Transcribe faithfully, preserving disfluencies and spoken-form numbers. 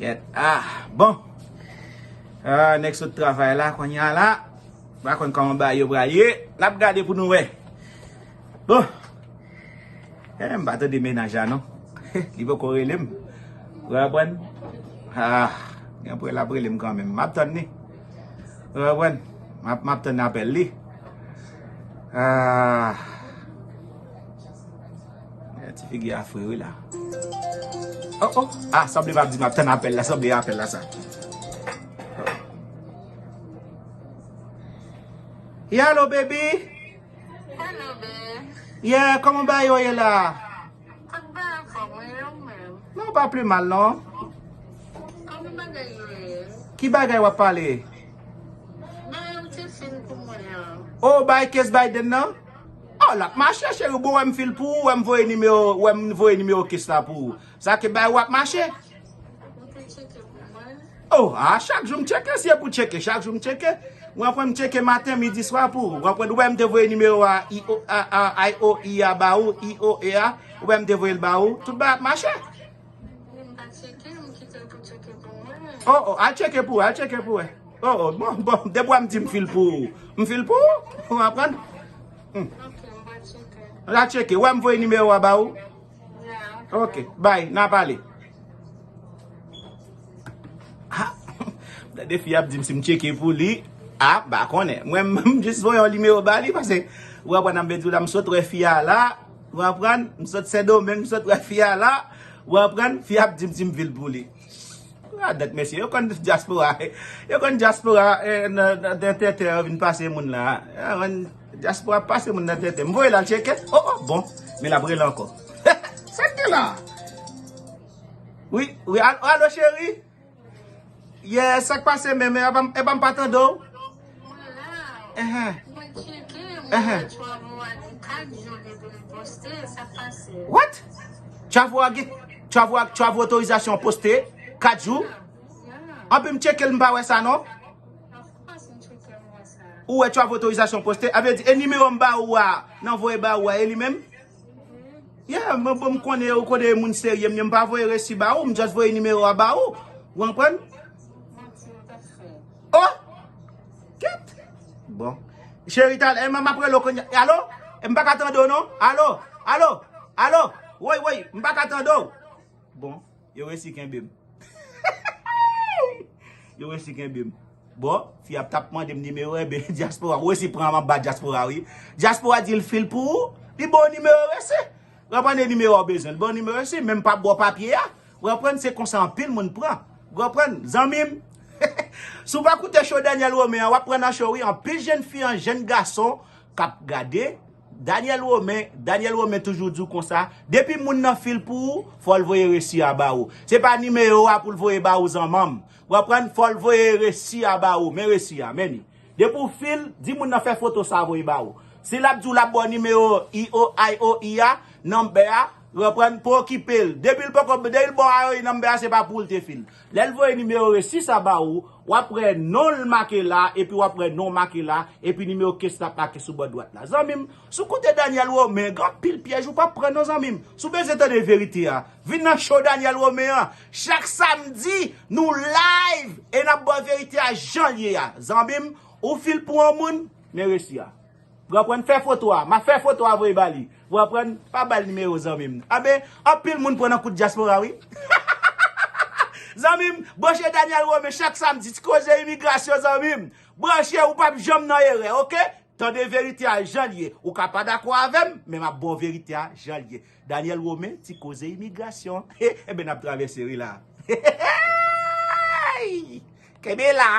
Kèt. Ah, bon. Ah, nèg sot travay la, kounye a la. Pa konn kòman bagay yo pral ye. N ap gade pou nou wè. Bon. Eh, m pa tande mennaj la, non. Li poko rele m. Ou konprann? Ah, gen pou l ap rele m kanmenm. M ap tann li. Ou konprann? M ap, m ap tann apèl li. Ah. Eh, ti figi a fre, wi, la. Oh, oh. Ah, sanble m ap di m ap tann apèl la. Sanble apèl la, sa. Hello, baby. Hello, babe. Yeah, kòman bagay yo ye la? Tout bagay anfòm, wi, ou menm? Non, pa pli mal, non. Kòman bagay yo ye? Ki bagay w ap pale? Bagay ou te fin pou mwen an. Oh, bay kes Biden nan? Oh, l ap mache, cheri, bon, wè m fil pou ou, wè m voye nimewo, wè m voye nimewo kes la pou ou. Sa ke bay w ap mache? Ou te tcheke pou mwen? Oh, a chak jou m tcheke, si e pou tcheke, chak jou m tcheke. Ou konprann, m tcheke maten, midi, swa pou ou. Ou konprann, ou wè m te voye nimewo a I O, a, a, I O E a ba ou, I O E a, ou wè m te voye l ba ou, tout bagay ap mache. M pa tcheke, m kite l pou tcheke pou mwen. Oh, oh, al tcheke pou ou, al tcheke pou ou. Oh, oh, bon, bon, depi w wè m di m fil pou ou, m fil pou ou, ou konprann? Hmm. Ok, m pa tcheke. Al tcheke, ou wè m voye nimewo a ba ou? Ya. Ok, bay, n a pale. Ah, tande fi ap di m si m tcheke pou li. Ah, m pa konnen. Mwen, m jis voye yon nimewo ba li, paske, ou konprann, m vle di w la, m sot wè fi a la, ou konprann, m sot Sendomeng, m sot wè fi a la, ou konprann, fi ap di m si m fil pou li. Ah, dèt mesye, yo konn dyaspora, yo konn dyaspora, eh, nan, nan, nan tenten, yo vin pase moun la. Ah, dyaspora pase moun nan tenten. M voye l al tcheke. Oh, oh, bon, men l ap rele ankò. Sa k gen la? Wi, wi, al-, alo, cheri? Yeah, sa k pase menm? E pa m, e pa m pa tande w? Mwen la. Ehe. Mwen tcheke, mwen wè Travo a di kat jou li pou li poste, sa k pase? What? Travo a gen, Travo a, Travo otorizasyon poste kat jou? Yeah. Anpi m tcheke l, m pa wè sa non. Of course, m tcheke, m wè sa. Ou wè Travo otorizasyon poste? A vle di, e nimewo m ba ou a, nan voye ba ou a, e li menm? Yeah, mwen, bon, m konnen ou konnen moun serye, m, m pa voye resi ba ou, m just voye nimewo a ba ou. Ou konprann? Oh! Kèt! Bon. Cheri, talè, eh, m ap rele w kounye a. Alo? Eh, m pa ka tande w, non? Alo? Alo? Alo? Woy, woy, m pa ka tande w. Bon, yo resi kenbe m. Yo resi kenbe m. Bon, fi ap t ap mande m nimewo, enben, dyaspora, ou resi pran m anba dyaspora, wi. Dyaspora di l fil pou ou, li ba w nimewo resi. Ou konprann, e nimewo a w bezwen, li ba w nimewo resi, men m pa ba w papye a. Ou konprann, se konsa anpil moun pran. Ou konprann, zanmi m? Si w pa koute cho Daniel Romain an, w ap pran nan cho, wi. Anpil jèn fi an, jèn gason k ap gade, Daniel Romain, Daniel Romain toujou di w konsa, depi moun nan fil pou ou, fò l voye resi a ba ou. Se pa nimewo a pou l voye ba ou, zanmanm. W konprann, fò l voye resi a ba ou, men resi a, men li. Depi w fil, di moun nan fè foto sa voye ba ou. Si l ap di w l ap ba w nimewo I O, I O E a, nanbè a, w konprann, pa okipe l. Depi l poko, depi l ba w I O E nanbè a, se pa pou ou l te fil. Lè l voye nimewo resi sa ba ou, w ap wè non l make la, epi w ap wè non w make la, epi nimewo kes la ap make sou bò dwat la. Zanmi m, si w koute Daniel Romain, gen anpil pyèj ou p ap pran non, zanmi m. Si w bezwen tande verite a, vin nan cho Daniel Romain an. Chak samdi, nou live e n ap ba w verite a jan l ye a. Zanmi m, ou fil pou yon moun, men resi a. W konprann, fè foto a. M ap fè foto a voye ba li. W konprann, pa ba l nimewo, zanmi m. Anben, anpil moun pran nan kout dyaspora, wi. Zanmi m, branche Daniel Romain chak samdi, ti koze imigrasyon, zanmi m. Branche, ou p ap janm nan erè, oke? Tande verite a jan l ye. Ou ka pa dakò avè m, men m ap ba w verite a jan l ye. Daniel Romain, ti koze imigrasyon. Enben, n ap travèse, wi, la. Kenbe la.